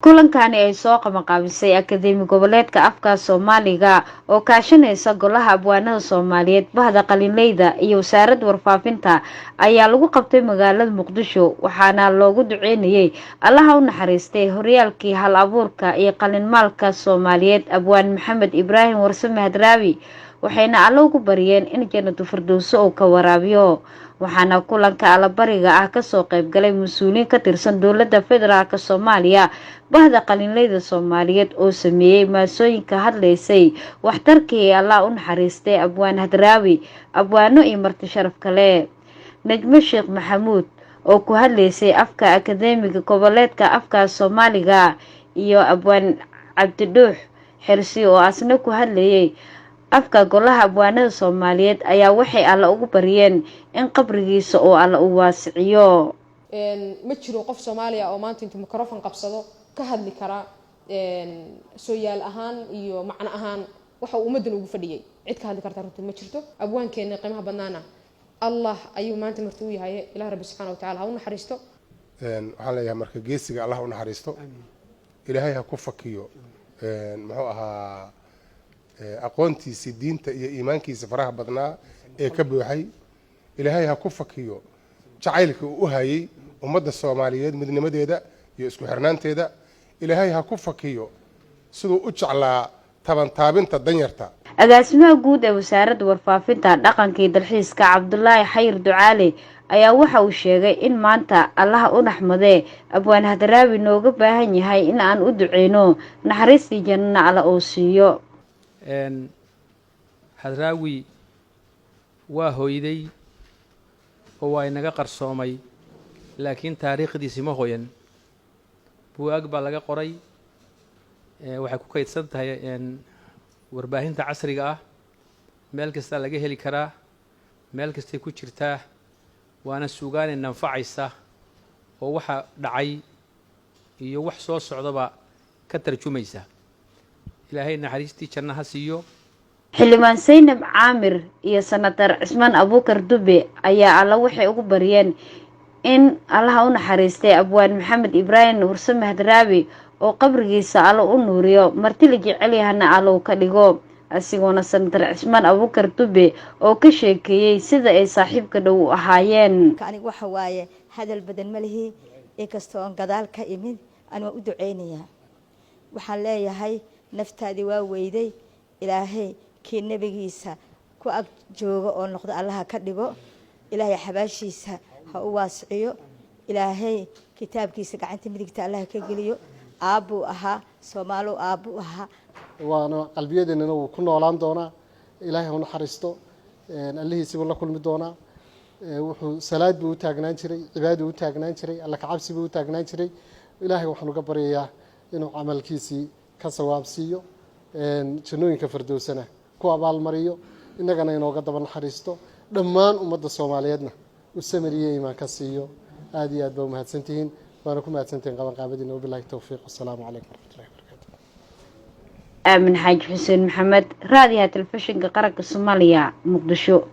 Kulankani ay soo qabanqaabisay Akadeemi Goboleedka Afka Soomaaliga oo kaashanaysa Golaha Abwaanada Soomaaliyeed, Bahda Qalinleyda iyo Wasaaradda Warfaafinta ayaa lagu qabtay magaalada Muqdisho, waxaana loogu duceynayay Allaha u naxariistay horyaalkii hal abuurka iyo qalinmaalka Soomaaliyeed, Abwaan Maxamed Ibraahim Warsame Hadraawi, waxayna Alle ugu baryeen in Janatu Firdowso uu ka waraabiyo. Waxaana kulanka allabariga ah kasoo qaybgalay mas-uuliyiin ka tirsan Dowladda Federaalk Soomaaliya, Bahda Qalinleyda Soomaaliyeed oo sameeyey maasooyinka hadlaysay waxtarkii Allah u naxariistay Abwaan Hadraawi, abwaano iyo marti sharaf kale. Najmo Sheekh Maxamuud oo ku hadlaysay afka Akadeemiga Goboleedka Afka Soomaaliga iyo Abwaan Cabdidhuux Xirsi oo asna ku hadlayay afka Golaha Abwaanada Soomaaliyeed ayaa waxay Alle ugu baryeen in qabrigiisa oo Alle u waasiciyo. Ma jiro qof Soomaaliya oo maanta intuu microphone qabsado ka hadli kara sooyaal ahaan iyo macno ahaan waxa uu ummaddan ugu fadhiyay. Cid ka hadli karta runtii ma jirto. Abwaankeena qiimaha badnaana Allah ayuu maanta marti u yahay. Ilaah Rabbi subxana watacala ha u naxariisto. Waxaan leeyahay marka geesiga Allah u naxariisto, Ilaahay ha ku fakiyo, muxuu ahaa, aqoontiisii diinta iyo iimaankiisa faraha badnaa ee ka buuxay. Ilaahay ha ku fakiyo jacaylka uu u hayay ummadda Soomaaliyeed, midnimadeeda iyo isku xirnaanteeda. Ilaahay ha ku fakiyo siduu u jeclaa tabantaabinta danyarta. Agaasimaha guud ee Wasaaradda Warfaafinta, Dhaqanka iyo Dalxiiska, Cabdulaahi Xayir Ducaale, ayaa waxa uu sheegay in maanta Allaha u naxmadee Abwaan Hadraawi nooga baahan yahay in aan u duceyno, naxariistii jannana Alla uu siiyo. Hadraawi waa hoyday oo waa inaga qarsoomay, laakiin taariikhdiisi ma hoyan. Buugaag baa laga qoray, waxay ku kaydsan tahay warbaahinta casriga ah, meel kastaa laga heli karaa, meel kastay ku jirtaa, waana suugaanay nanfacaysa oo waxa dhacay iyo wax soo socdaba ka tarjumaysa. Ilaahay naxariistii janno ha siiyo. Xildhibaan Saynab Caamir iyo Senator Cismaan Abuukar Dube ayaa Alla waxay ugu baryeen in Allaha u naxariistay Abwaan Maxamed Ibraahim Warsame Hadraawi oo qabrigiisa Alla u nuuriyo, marti la jecel yahana Alla uu ka dhigo, asigoona Senator Cismaan Abuukar Dube oo ka sheekeeyey sida ay saaxiibka dhow u ahaayeen. Aniga waxa waaye hadal badan ma lihi, inkastoo on gadaal ka imid. Ani waan u duceynayaa. Waxaan leeyahay naftaadii waa weyday, Ilaahay kii nebigiisa ku ag jooga oo noqdo Allaha ka dhigo. Ilaahay xabaashiisa ha u waasiciyo. Ilaahay kitaabkiisa gacanta midigta Allaha ka geliyo. Aabbuu ahaa Soomaalow, aabbuu ahaa. Waana qalbiyadeennana wuu ku noolaan doonaa. Ilaahay ha u naxariisto, Allihiisibuu la kulmi doonaa. Wuxuu salaad buu u taagnaan jiray, cibaaduu u taagnaan jiray, Alla kacabsi buu u taagnaan jiray. Ilaahay waxaan uga baryayaa inuu camalkiisii ka sawaab siiyo, jannooyinka Fardowsana ku abaalmariyo, innagana inooga daba naxariisto, dhammaan ummadda Soomaaliyeedna u samiriye iimaan ka siiyo. Aada iyo aad baa umahadsantihiin, waana ku mahadsantihiin qabanqaabadiina. Wabilahi towfiiq, wasalaamu calaykum waraxmatullahi wabarakatu. Aamin Xaaji Xuseen Maxamed, Raadiyaha Telefishinka Qaranka Soomaaliya, Muqdisho.